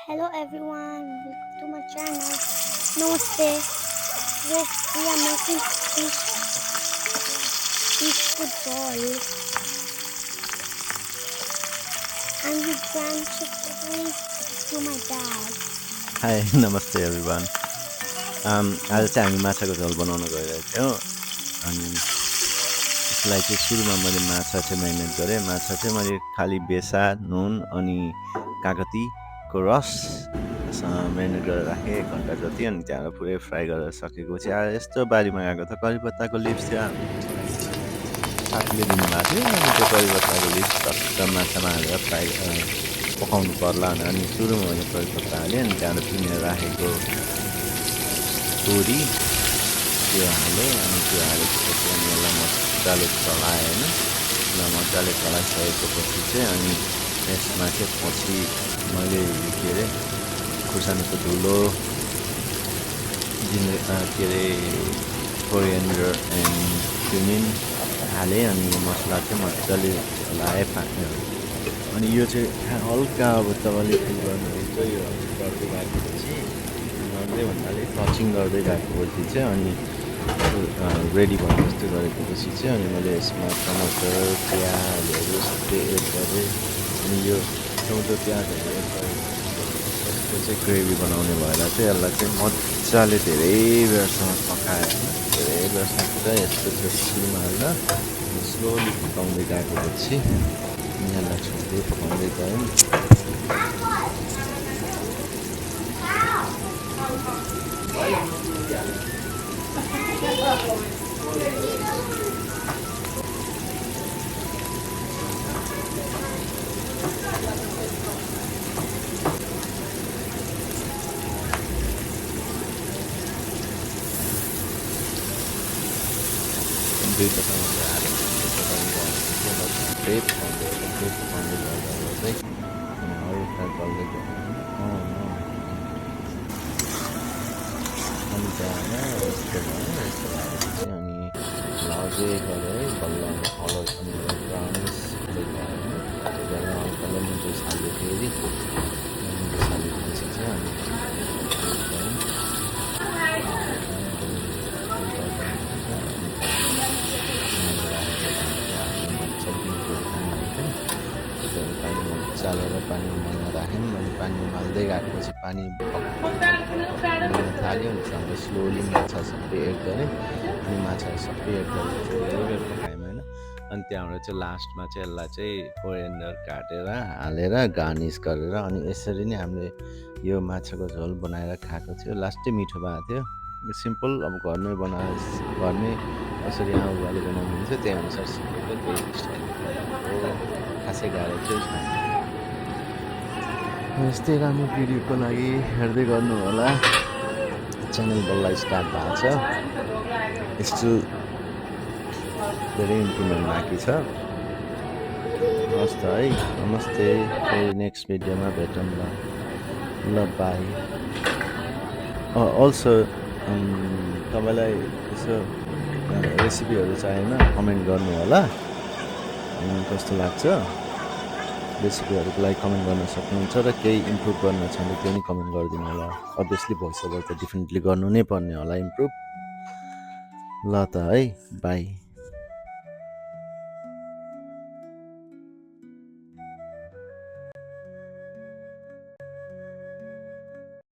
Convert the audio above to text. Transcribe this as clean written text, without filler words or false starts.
Hello everyone, welcome to my channel. Namaste. Yes, we are making fish football. I'm with grandchildren to my dad. High नमस्ते everyone आज चाहिँ हामी माछाको झोल बनाउन गइरहेको थियौँ अनि यसलाई चाहिँ सुरुमा मैले माछा चाहिँ म्यारिनेट गरेँ माछा चाहिँ मैले खाली बेसा नुन अनि कागतीको रससँग म्यारिनेट गरेर राखेँ 1 घन्टा जति अनि त्यहाँबाट पुरै फ्राई गरेर सकेपछि यस्तो बारीमा गएको त करी पत्ताको लिप्स थियो साथीले दिनुभएको थियो अनि त्यो करी पत्ताको लिप्स टक्क माछामा हालेर फ्राई पकाउनु पर्ला भनेर अनि सुरुमा मैले करी पत्ता हालेँ अनि त्यहाँबाट पिनेर राखेको तोरी त्यो हालेँ अनि त्यो हालेपछि अनि यसलाई मजाले चलाएँ होइन यसलाई मजाले चलाइसकेपछि चाहिँ अनि यसमा चाहिँ पछि मैले के अरे खुर्सानीको धुलो के अरे कोरिएन्डर एन्ड क्युमिन हालेँ अनि यो मसला चाहिँ मजाले चलाएँ अनि यो चाहिँ हल्का अब तपाईँले फिल गर्नुहुन्छ यो गर्दै गएपछि गर्दै भन्नाले टचिङ गर्दै गएपछि चाहिँ अनि रेडी भयो जस्तो गरेपछि चाहिँ अनि मैले यसमा टमाटर प्याजहरू सबै एड गरेँ अनि यो टमाटर प्याजहरू एड गरेँ यसको चाहिँ ग्रेभी बनाउने भएर चाहिँ यसलाई चाहिँ मजाले धेरै बेरसम्म पकाएँ होइन धेरै बेरसम्म पुरा यस्तो चाहिँ सुरुमा हाल्दा स्लोली पकाउँदै गएपछि यसलाई छोड्दै पकाउँदै गयौँ दुई पकाउँदै हालेँ धेरै पकाउँदै गर्दै अनि हल्का गल्दै गयो अनि त्यहाँबाट यस्तो भयो यस्तो भएपछि अनि अझै गरेँ बल्ल कलर पनि ब्राउनिस हुँदै गयो होइन त्यहाँबाट हल्का लेमन जुस हाल्यो फेरि लेमन जुस हालेपछि चाहिँ अनि चालेर पानी उमाल्न राखेँ मैले पानी उमाल्दै गएपछि पानी थाल्यो अनि त्यहाँबाट स्लोली माछा सबै एड गरेँ अनि माछा सबै एड गरेर धेरै बेर पकाएँ होइन अनि त्यहाँबाट चाहिँ लास्टमा चाहिँ यसलाई चाहिँ कोरिएन्डर काटेर हालेर गार्निस गरेर अनि यसरी नै हामीले यो माछाको झोल बनाएर खाएको थियो लास्टै मिठो भएको थियो सिम्पल अब घरमै बनाएर घरमै कसरी आमाबाले बनाउनुहुन्छ त्यही अनुसार सिकेको त्यही स्टाइलमा बनाएको खासै गाह्रो चाहिँ छैन यस्तै राम्रो भिडियोको लागि हेर्दै गर्नु होला च्यानल बल्ल स्टार्ट भएको छ यस्तो धेरै इम्प्रुभमेन्ट बाँकी छ हस् त है नमस्ते फेरि नेक्स्ट भिडियोमा भेटौँ ल बाई अल्सो तपाईँलाई यसो रेसिपीहरू चाहिएन कमेन्ट गर्नु होला कस्तो लाग्छ रेसिपीहरूको लागि कमेन्ट गर्न सक्नुहुन्छ र केही इम्प्रुभ गर्न छ भने त्यो नि कमेन्ट गरिदिनु होला अभियसली भोइस ओभर त डिफिनेटली गर्नु नै पर्ने होला इम्प्रुभ ल त है बाई